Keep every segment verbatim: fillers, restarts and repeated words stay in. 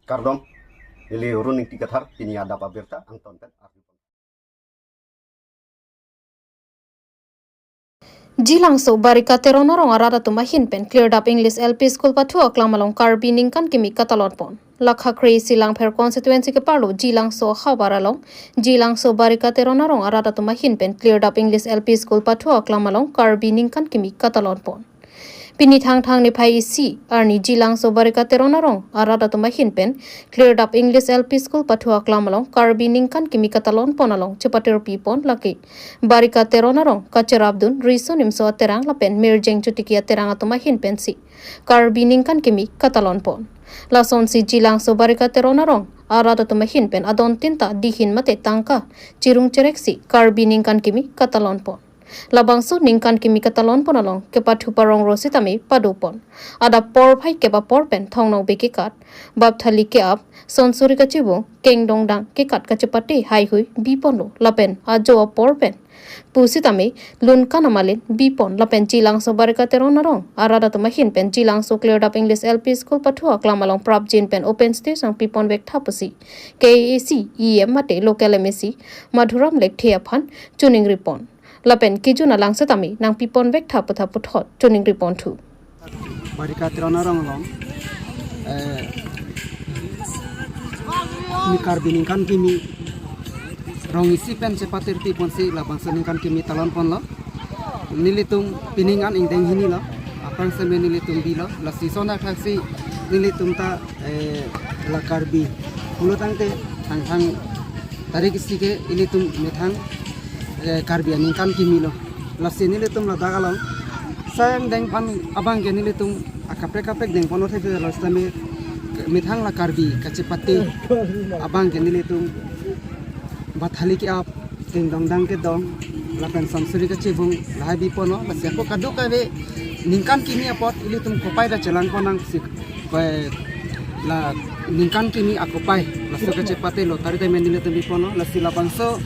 Kardom, neli Run Ingti Kathar, pini adap abirta angton pen arju. Jilangso Barika Teron arong arat atum ahin pen Klirdap English L P School pathu aklam along Karbi ningkan kimi katalon pon. Lakha kre-isi Langpher constituency keparlo Jilangso havar along, Jilangso Barika Teron arong arat atum ahin pen Klirdap English L P School pathu aklam along Karbi ningkan kimi katalon pon. Pini Thangthang niphai isi arni Jilangso Barika Teron arong arat atum ahin pen Klirdap English L P School pathu aklam along Karbi ningkan kimi katalon pon along chepatirpi pon lake Barika Teron arong kacherapdun Riso Nimso Aterang lapen Mirjeng Chutiki Aterang atum ahin pensi Karbi ningkan kimi katalon pon. Lasonsi Jilangso Barika Teron arong arat atum ahin pen adon tinta dihin mate tangka chirung chereksi Karbi ningkan kimi katalon pon. Labangso ningkan kimi katalon pon along kepathu parong ro sitame pado pon. Adap porphai kep apor pen thong nong beke kat, bap thali ke-ap, sonsuri kachibung, kengdong dang kekat kachepate haihui bi ponlo lapen ajo apor pen pusitame lunkan amalin bi pon lapen Jilangso Barika Teron arong arat atum ahin pen Jilangso Klirdap English L P School pathu aklam along prapjin pen open stage nangpi pon vek tha pusi K A A C E M mate local M A C Madhuram Lekthe aphan choningri pon. Lapen kejun alang setame nangpi pon vek tha pu tha puthot choningri pon thu. Barika Teron arong along, eh, ni Karbi ningkan kimi rong isi pen chepatirpi ponsi labangso ningkan kimi talon ponlo. Nelitum pining an ingdeng hini lo, aphrang seme nelitum bilo, lasi son athaksi nelitum ta, eh, la Karbi pulo tangte Thangthang tarik isi ke ilitum methang, eh, Karbi aningkan kimi lo. Lasi nelitum ladak along sang dengpon abang ke nelitum akaprek kaprek dengpon othe ke lo sitame methang la Karbi kachepate abang ke nelitum bap thali ke-ap, kengdong dang kedong, lapen sonsuri kachibung lahai bi ponlo, lasi ako kadokave ningkan kimi apot ilitum kopai ta chelang pon nangsi, koi la ningkan kimi akopai laso kachepate lottery ta men nelitum bi ponlo, lasi labangso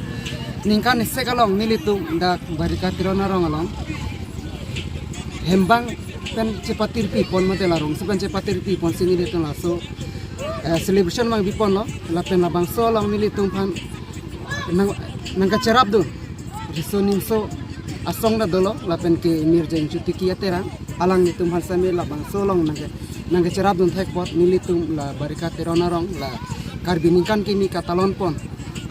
ningkan isi along nelitum dak Barika Teron arong along hembang pen chepatirpi pon mate la rong isi pen chepatirpi ponsi nelitum laso, eh, celebration nangpi ponlo, lapen labangso along nelitum aphan nang, nangkacherapdun Riso Nimso asong ta dolo, lapen ke Mirjeng Chutiki Aterang, alanglitum aphan seme labangso along nangke, nangkacherapdun thek apot nelitum la Barika Teron arong la Karbi ningkan kimi katalon pon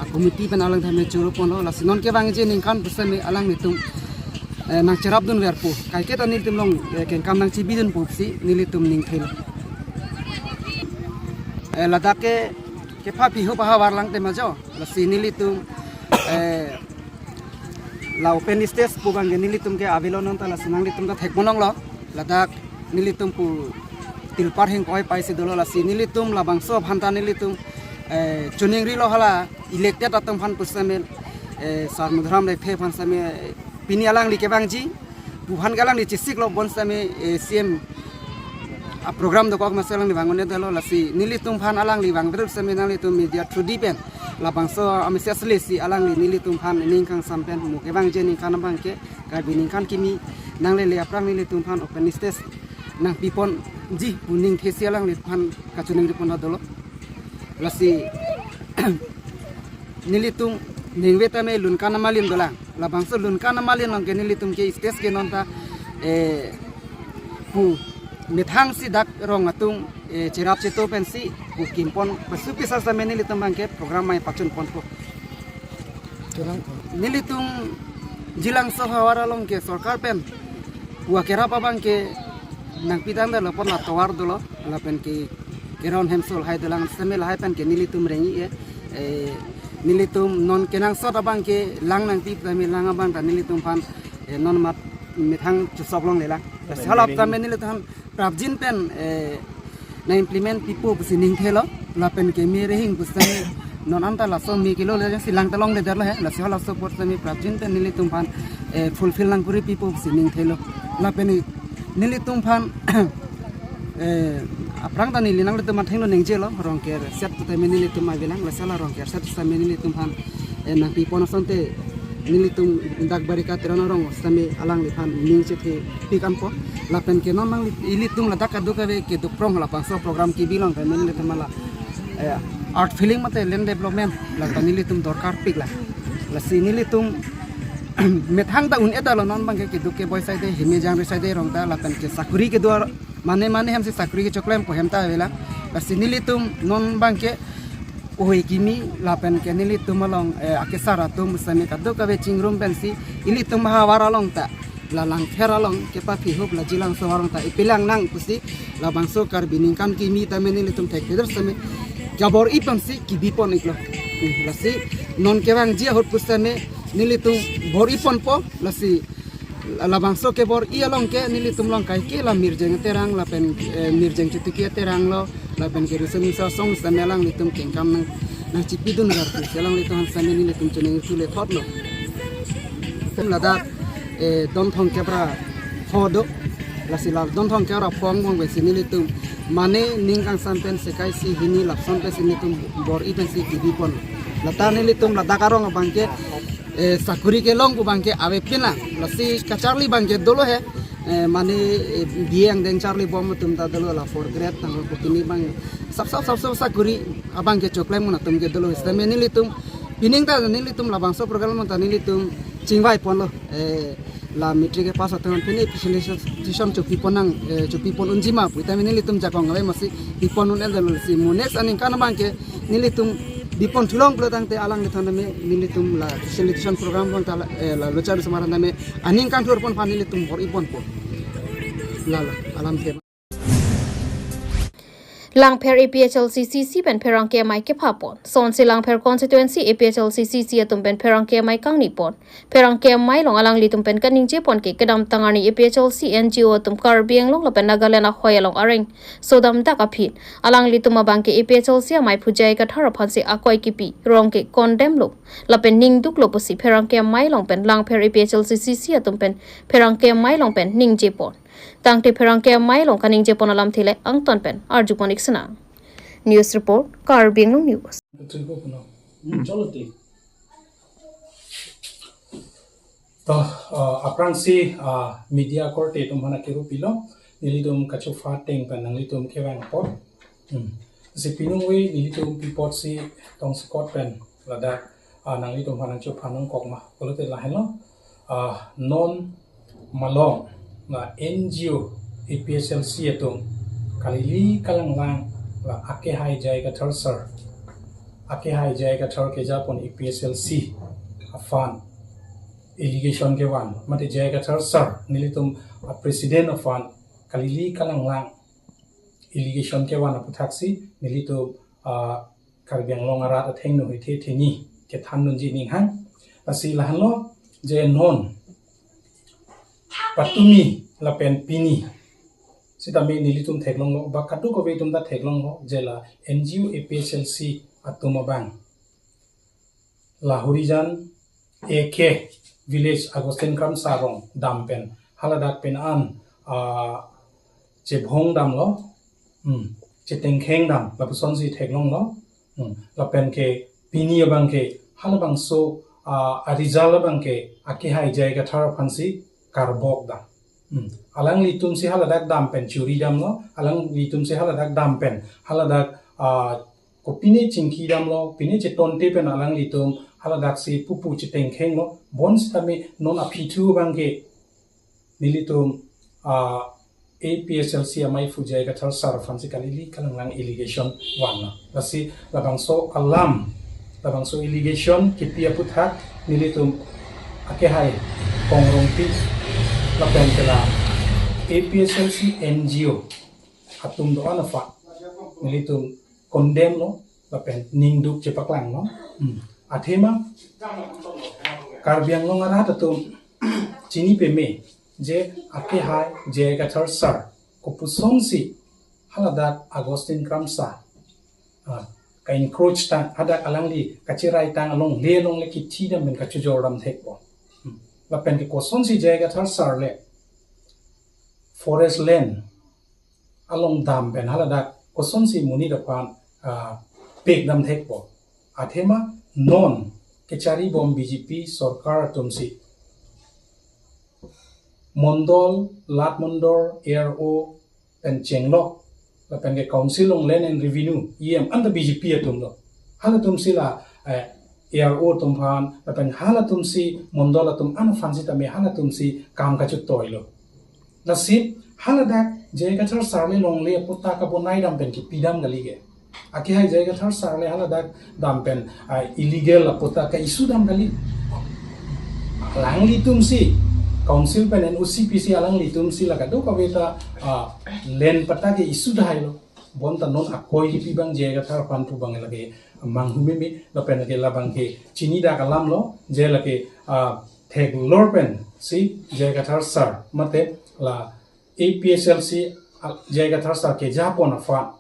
a committee pen alang tame choro ponlo, lasi non kevangji ningkan pu seme alanglitum, eh, nangcherapdun verpo, kaike ta nelitum along, eh, kengkam nangchibidun pusi nelitum ning thelo. Eh, ladak ke kepha piho paha varlang tema jo, lasi nelitum, eh, la open stage pu abang ke nelitum ke avelo non ta, lasi nanglitum ta thek pon longlo, ladak nelitum pu tilpar hingkoi paisi dolo, lasi nelitum labangso aphan ta nelitum, eh, choningrilo hala elected atum aphan pu seme, eh, Sar Madhuram Lekthe aphan seme, eh, pini alangli kevangji pu aphan ke alangli chesiklo bonsitame, eh, C M a program dokok masi alangli vang un-edetlo, lasi nelitum aphan alangli vangver seme nanglitum media through di pen labangso a message lesi alangli nelitum aphan ning kangsam pen mo kevangji ningkan abang ke Karbi ningkan kimi nanglele aphrang nelitum aphan open stage nangpi ponji pu ning thesi alangliphan kachoningri pon dolo. Lasi nelitum ningve tame lunkan amalin dolang. Labangso lunkan amalin along ke nelitum ke stage ke non ta, eh, pu methang si dak rong atum, eh, cherap cheto pensi pu kim pon pasu pisa seme nelitum abang ke program mai pachun ponpo. Nelitum Jilangso havar along ke sorkar pen pu akerap abang ke nangpi tangdet lo apot la tovar dolo, lapen ke keron hemso lahai dolang seme lahai pen ke nelitum reng-i-e, eh, nelitum non kenangsot abang ke lang nangpi tame lang abang ta nelitum aphan, eh, non mat methang chusok longlelang. Lasi halap tame nelitum aphan prapjin pen, eh, nang-implement pipo pusi ning thelo, lapen ke me rehing pusi non anta laso me kilo le si lang ta longledetlo he, lasi halaso apot seme prapjin pen nelitum aphan, eh, fulfill nangkuri pipo pusi ning thelo, lapen nelitum aphan, eh, aphrang ta neli nanglitum athengno ningjelo, Rongker set tame nelitum avelang, lasi la Rongker set tame nelitum aphan, eh, nangpi pon asonte nelitum dak Barika Teron arong sitame alangliphan ning chethe pik anpo. Lapen ke non nang ilitum ladak kadokave ke doprong labangso program kebi along ke nelitum la eh, art feeling mate land development, la ta nelitum dorkar pik la. Lasi nelitum methang ta un-e ta lo, non abangke keduk keboi side, heme jangre side rong ta, lapen ke sakuri kedo ar-, mane mane hem si sakuri kechoklempo hem ta avela. Lasi nelitum non abangke ohoi kimi lapen ke nelitum along, eh, akesar atum sitame kadokave chingrum pensi ilitum havar along ta, la Langpher along kepaphi hup la Jilangso arong ta ipelang nang pusi labangso Karbi ningkan kimi tame nelitum thekthedor sitame kabor-i pensi kebipon iklo. Hmm, lasi non kevangji ahut pusitame nelitum bor-iponpo, lasi labangso kebor-i along ke nelitum along kaike la Mirjeng Terang lapen, eh, Mirjeng Chitiki Terang lo, lapen ke Riso Mingso asong sitame alanglitum kengkam nang, nangchipidun gar pusi alanglitum han sitame nelitum choningri thule thotlo. Ladak, eh, Donthong kepra pho do, lasi la Donthong kepra pho angbong pensi nelitum mane ning kangsam pen sekai si hini lapuson pensi nelitum bor-i pensi kebipon. La ta nelitum ladak arong abangke, eh, sakuri kelong pu abangke avepin lang. Lasi kacharli abangke dolo he, eh, mane, eh, B A angdeng charlibom atum ta dolo, la fourth grade tanglo, kopine abang sap sap sap sap sakuri abangke choklem un atum ke dolo. Sitame nelitum pining ta nelitum labangso program ta nelitum chingvaiponlo. Eh, la matric kepass atum pine special education chopipon nang, eh, chopipon unji ma pu tame nelitum jakong ave masi pipon un-e dolo. Si mo next aningkan abangke nelitum bipon thulong pulo tangte alanglitum tame nelitum la special education program abang ta la, eh, la Locha Dusmar tame aningkan thurpon aphan nelitum bor-iponpo. Lalo alam ke. Langpher A P H L C C C pen pherangke amei kephapon. Sonsi Langpher constituency A P H L C C C atum pen pherangke amei kangnipon. Pherangke amei along alanglitum pen kaningjepon ke kedamtang arni A P H L C N G O atum Karbi Anglong lapen Nagaland ahoi along areng sodam dak aphi alanglitum abangke A P H L C amei Pu J I Kathar aphansi akoi kipi rong ke condemn lo lapen ningduk lo pusi pherangke amei along pen Langpher A P H L C C C atum pen pherangke amei along pen ningjepon. Tangte pherangke amei along kaningjepon alamthe le angton pen arjupon ik sena. News report, Karbi Anglong News. Betul ko kuno. Hmm, chalo ti. To, ah, aphrangsi, ah, media korte atum aphan akiru pilo, nelitum kachopha ateng pen nanglitum kevang apot. Hmm. Si pinungve nelitum pi apotsi tongsekot pen ladak, ah, nanglitum aphan nangchopha nangkok ma pulote lahenlo, ah, non malong la N G O A P H L C atum kalili kalanglang la akehai J I Kathar sir, akehai J I Kathar kejapon A P H L C aphan allegation kevan, mate J I Kathar sir nelitum a president aphan kalili kalanglang allegation kevan aputhaksi nelitum, ah, Karbi Anglong arat athengno hethe theni kethan dunji ninghang. Lasi lahenlo je non patumi lapen pini sitame nelitum theklonglo, ba kadokave atum ta theklonglo, je la N G O A P H L C atum abang la Horijan A K village Augustine Kramsa arong dam pen haladak pen an, ah, chebhong damlo, hmm, chetengkheng dam, lapusonsi theklonglo, hmm, lapen ke pini abangke halabangso, ah, a result abangke akehai J I Kathar aphansi karbok dam. Hmm. Alanglitumsi haladak dam pen churi damlo, alanglitumsi haladak dam pen haladak, ah, kopine chingki damlo, pine chetonte pen alanglitum haladaksi pupu chetengkhenglo, bonsitame non aphi thu abangke nelitum, ah, A P H L C amei Pu J I Kathar sir aphansi kalili kalanglang allegation vanlo. Lasi labangso alam, labangso allegation kipi aputhak nelitum akehai Kong Rongpi lapen ke la A P H L C N G O atum do-an aphan nelitum condemn lo lapen ningduk chepaklanglo. Hmm. Athema Karbi Anglong arat atum chini peme je akehai J I Kathar sir kopusonsi haladak Augustine Kramsa, ah, ka-encroach tang, hadak alangli kacherai tang alongle alongle kithi dam pen kachojor dam thekpo. Hmm. Lapen ke kosonsi J I Kathar sir le forest land along dam pen haladak kosonsi monit aphan, ah, pek dam thekpo. Athema non kecharibom B J P sorkar atumsi mondol, lat mondol, R O pen chenglok lapen ke council along land and revenue E M anta B J P atum lo. Halatum si la eh, A R O atum aphan, lapen halatum si mondol atum an aphan sitame halatum si kam kachotoi lo. Lasi haladak J I Kathar sir le longle aputa kabonai dam pen kipidam kali ke. Akehai J I Kathar sir le haladak dam pen ah, illegal aputa ka-issue dam kali. Alanglitum si council pen N O C pisi alanglitum si la kadokave ta ah, land patta ke-issue dahai lo. Bonta non akoi kipi abang J I Kathar aphan pu abang lake manghu meme lapen lake labang ke chinidak alam lo, je lake ah, theklor pen si J I Kathar sir mate la A P H L C ah, J I Kathar sir kejapon aphan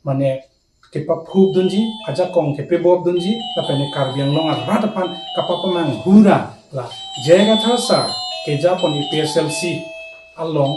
mane kepaphup dunji, ajakong kepebop dunji, lapen Karbi Anglong arat aphan kapapamanghu ra la J I Kathar sir kejapon A P H L C along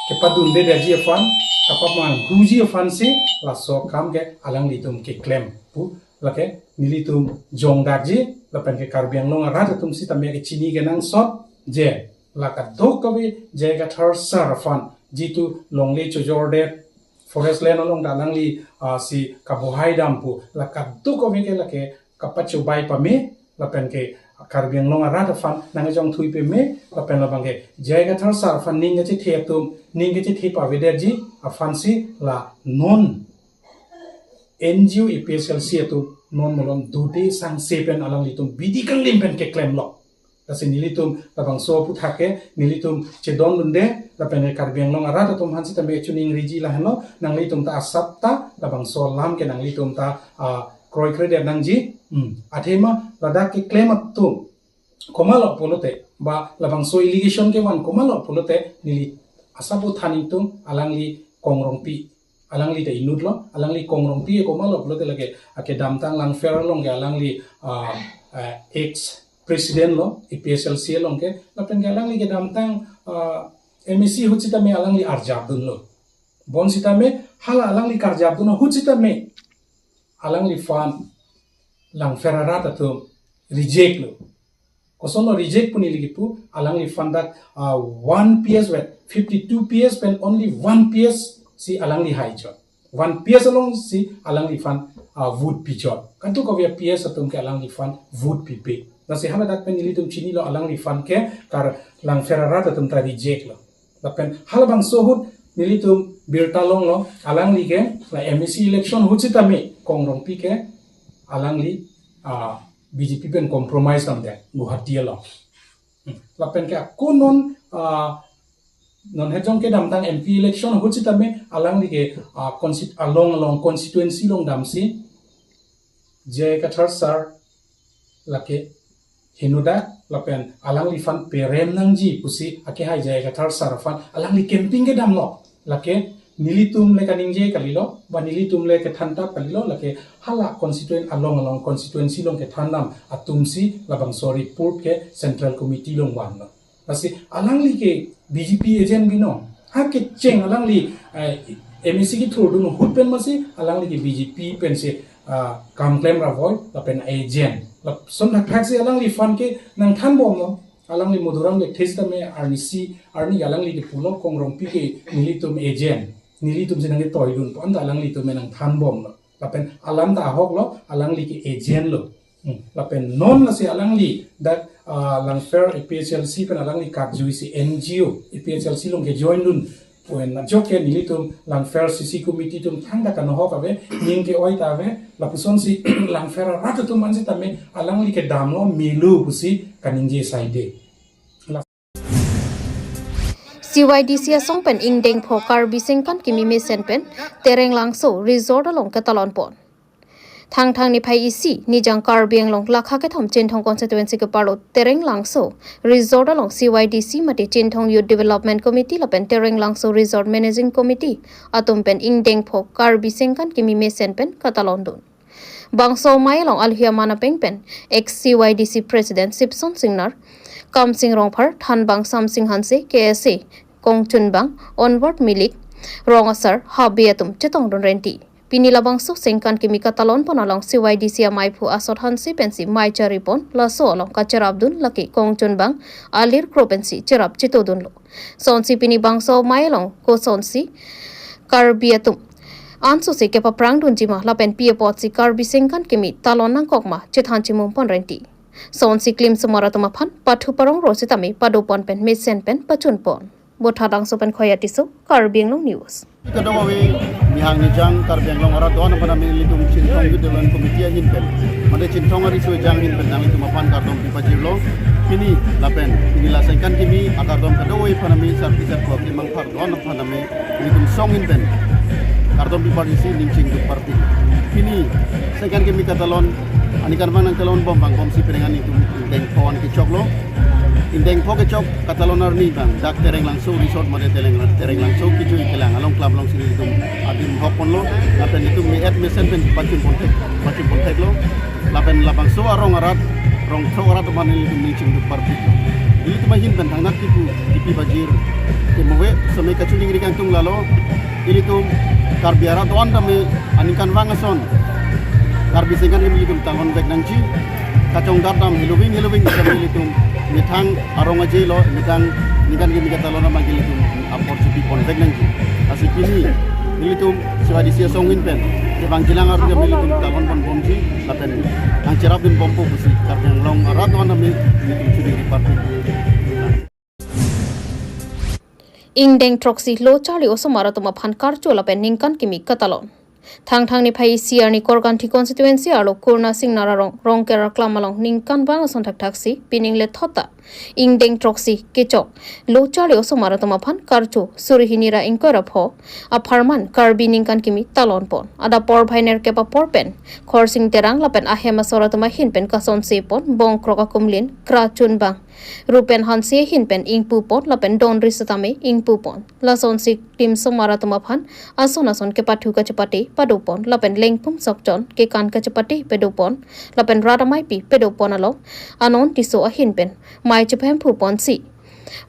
kepadundedetji aphan, kapapamanghuji aphan si laso akam ke alanglitum keklem pu lake nelitum jongdakji, lapen ke Karbi Anglong arat atum sitame kechini kenangsot je la kadokave J I Kathar sir aphan jitu longle chojordet forest land along ta alangli ah, si kabohai dam pu la kadokave ke lake kapachobai pame lapen ke Karbi Anglong arat aphan nangkejongthui pame lapen labang ke J I Kathar sir aphan ning kachethe atum ning kachethe pavedetji aphan si la non N G O A P H L C atum non malom dude sangse pen alanglitum bidi kanglim pen keklem lo. Lasi nelitum labangso aphuthak ke nelitum chedondunde lapen Karbi Anglong arat atum aphan sitame chuning riji lahenlo, nanglitum ta asap ta labangso alam ke nanglitum ta ah, kroikredet nangji. Hmm. Athema ladak keklem atum komatlo pulote ba labangso allegation kevan komatlo pulote neli asap aphuthak nelitum alangli Kong Rongpi alangli ta inut lo, alangli Kong Rongpi komatlo pulote lake akedamtang Langpher along ke alangli ah, ah, ex president lo A P H L C along ke, lapen ke alangli kedamtang ah, M A C ahut sitame alangli arjap dunlo. Bonsitame hala alangli karjap dun ahut sitame alangliphan Langpher arat atum reject lo. Kosonlo reject pu neli kipu, alangliphan dak ah, one P S vet, fifty-two P S pen only one P S si alangli haichot. One P S along si alangliphan ah, vote pichot. Kadokave P S atum ke alangliphan vote pipe. Lasi haladak pen nelitum chinilo alangliphan ke Kar Langpher arat atum ta reject lo. Lapen halabangso ahut nelitum birta longlo alangli ke la M A C election ahut sitame Kong Rongpi ke alangli ah, B J P pen compromise damde Guwahati along. Hmm. Lapen ke ako non ah, non hejong kedamtang M P election ahut sitame alangli ke ah, consti- along along constituency along damsi J I Kathar sir lake henodak lapen alangliphan perem nangji pusi akehai J I Kathar sir aphan alangli campaign kedamlo. Lake nelitum le kaningje kalilo ba nelitum le kethan tap kalilo, lake hala constituent along along constituency along kethan dam atum si labangso report ke Central Committee along vanlo. Lasi alangli ke B J P agent binong. Ha kecheng alangli eh, M A C kethurdun ahut pen masi alangli ke B J P pensi ah, kam klem ra voi lapen agent. Lason thakthak si alangliphan ke nangthanbomlo. Alangli Madhuram Lekthe sitame arnisi arni alangli ke pulo Kong Rongpi ke nelitum agent. Nelitum si nangketoidun pu anta alanglitum nangthanbomlo. Lapen alam ta ahok lo, alangli ke agent lo. Hmm. Lapen non lasi alangli dak ah, Langpher A P H L C pen alangli karjui si N G O A P H L C along kejoin dun pu ajok ke nelitum Langpher C C committee atum thangta kanohok ave, ning ke-oi ta ave, lapuson si Langpher arat atum an sitame alangli kedamlo melo pusi kaningje saide. C Y D C asong pen ingdeng pho Karbi Sengkan Kimi mesen pen Tereng Langso Resort along katalon pon. Thangthang niphai isi nijang Karbi Anglong lakha kethom Chinthong constituency keparlo Tereng Langso Resort along C Y D C mate Chinthong Youth Development Committee lapen Tereng Langso Resort Managing Committee atum pen ingdeng pho Karbi Sengkan Kimi mesen pen katalon dun. Bangso amei along alohi aman apeng pen ex C Y D C President Sipson Singnar, Kamsing Rongphar, Thanbang Samsing Hanse, K S A Kongchunbang, Onward Milik, Rong Asar, Habe atum chetongdun renti. Pini labangso Sengkan Kimi katalon pon along C Y D C amaiphu Asot Hanse pensi mei charipon, laso along kacherapdun lake Kongchunbang alir kro pensi cherap chitodunlo. Sonsi pini bangso amei along kosonsi Karbi atum ansose kepaprang dunji ma lapen pi apotsi Karbi Sengkan Kimi talon nangkok ma chethan chimum pon renti. Sonsi klimsomar atum aphan pathu parong ro sitame padopon pen mesen pen pachunpon. Botha Dangso pen Khoya Tisso, Karbi Anglong News. Kadokave nihang nijang Karbi Anglong arat do-an aphan nami ilitum Chinthong Youth Development Committee ahin pen, mate Chinthong ariso ejang ahin pen nanglitum aphan kardom pipajirlo. Pini lapen pini la Sengkan Kimi akardom kadokave aphan nami sarpi sarpo akemangphar do-an aphan nami ilitum song ahin pen kardom piparjisi ning chingduk parpik. Pini Sengkan Kimi katalon aningkanvang nangtalon bom abang bomsi penang an itum ingdeng pho an kechoklo. Ingdeng pho kechok katalon arni abang dak Tereng Langso Resort mate Tereng, Tereng Langso kejui kelang along klam alongsi ilitum adim hokponlo. Lapen itum me-et mesen pen pachunpon thek, pachunpon theklo. Lapen labangso arong arat, rong throk arat aphan ilitum ning chingduk parpik. Ilitum ahin pen thangnat kipu kipi pajir ke move seme kachiningri kangtung lalo. Ilitum Karbi arat do-an tame aningkanvang ason Karbi Sengkan Kimi ilitum talon vek nangji. Kachongdat dam heloving heloving tame ilitum methang arong aje lo, methang ningkan kimi katalon abang ilitum apor chipi pon vek nangji. Lasi pini ilitum C Y D C asong ahin pen kevangjilang arni tame ilitum talon pon bomji lapen nangcherap dun bompo pusi Karbi Anglong arat do-an tame ilitum chuningri parpik. Ingdeng throksi lo charli osomar atum aphan karcho lapen ningkan kimi katalon. Thangthang niphai isi arni Korkanthi constituency arlo Kurna Singnar arong Rongker aklam along ningkanvang ason thakthaksi pining le thot ta ingdeng throksi kechok lo charli osomar atum aphan karcho suri hini ra ingkoi ra pho apharman Karbi ningkan kimi talon pon. Adap porphai nerkep apor pen Khorsing Terang lapen ahem asor atum ahin pen kasonse pon, bongkrok akumlin, kra chunbang, Rupen Hanse ahin pen ingpu pon lapen donri setame ingpu pon. Lasonsi klimsomar atum aphan ason ason kepathu kachepate padopon lapen lengpum sokchon kekan kachepate padopon lapen rat ameipi padopon along Anon Tisso ahin pen mei chepemphu ponsi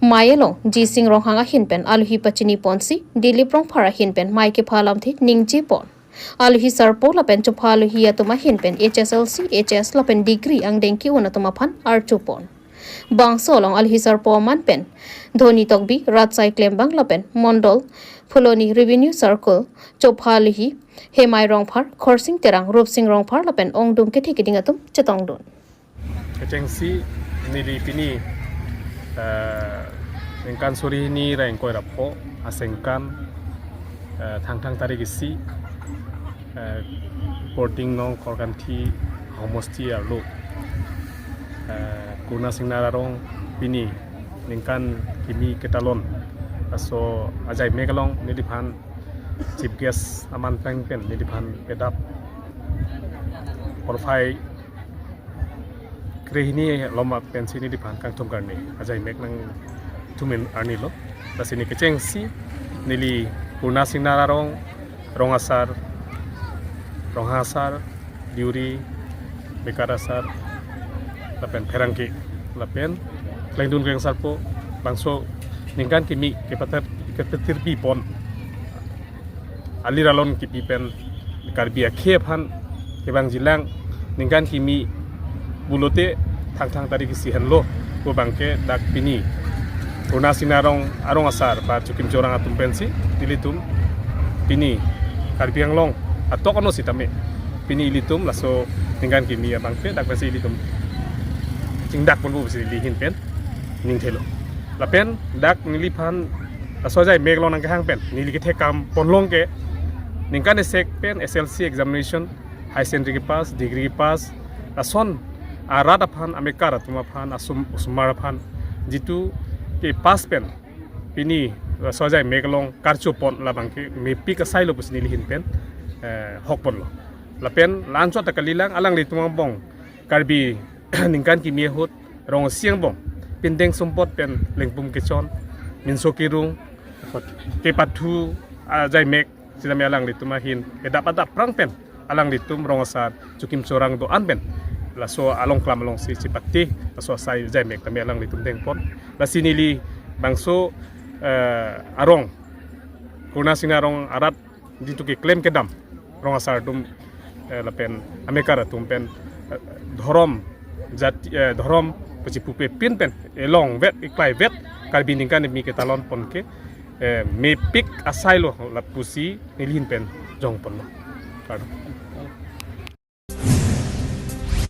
mei along Jising Ronghang ahin pen alohi pachini ponsi Dilip Rongphar ahin pen mei kepha alamthe ningje pon. Alohi sarpo lapen chopha alohi atum ahin pen H S L C, H S lapen degree angdeng ke-un atum aphan archo pon. Bangso along alohi sarpo aman pen Dhoni Tokbi, Ratsai Klembang lapen Mondol Phuloni Revenue Circle chopha alohi Hemai Rongphar, Khorsing Terang, Rupsing Rongphar lapen ongdung kethe keding atum chetongdun. Kechengsi neli pini, eh, ningkan suri hini ra ingkoi ra pho asengkan, eh, Thangthang tarik isi, eh, Porting Nong Korkanthi homosti arlo, eh, Kurna Singnar arong pini ningkan kimi ketalon. Laso ajai mek along neliphan chief guest aman peng pen neliphan kedap porphai krehini loma pensi neliphan kangthum karni ajai mek nangthumin arni lo. Lasi ne kechengsi neli Kurna Singnar arong, rong asar, rong asar, Deuri, Bekar asar, lapen pherangke, lapen klengdun kleng sarpo, bangso ningkan kimi kepatir, kepatirpi pon alir alon kipi pen Karbi akhei aphan kevangjilang ningkan kimi pulote Thangthang tarik isi henlo pu abangke dak pini Kurna Singnar arong, arong asar ba Chokim Chorang atum pensi ilitum pini Karbi Anglong atok ano sitame pini ilitum laso ningkan kimi abangke dak pensi ilitum chingdak ponpo pusi neli ahin pen ningthelo. Lapen dak neliphan laso ajai mek along nangkehang pen neli kethekam ponlong ke ningkan isek pen S L C examination, high secondary kepass, degree kepass, lason arat aphan, amekar atum aphan, asum, osomar aphan jitu kepass pen pini laso ajai mek along karcho pon labangke mepik asai lo pusi neli ahin pen, eh, hok ponlo. Lapen la-anchot ta kalilang, alanglitum angbong Karbi ningkan kimi ahut rong isi angbong pindeng sumpot pen lengpum kechon, minso kerung, kepathu ajai mek sitame alanglitum ahin kedap adap prang pen alanglitum rong asar Chokim Chorang do-an pen laso along klam alongsi chepate laso asai ajai mek tame alanglitum dengpon. Lasi neli bangso, eh, arong Kurna Singnar arong arat jitu keklem kedam rong asar atum, eh, lapen amekar atum pen, eh, dhorom jati, eh, dhorom pachipupe pin pen elong vet, eklai vet Karbi ningkan kimi ketalon pon ke, eh, mepik asai lo lapusi neli ahin pen jong ponlo. Kardom.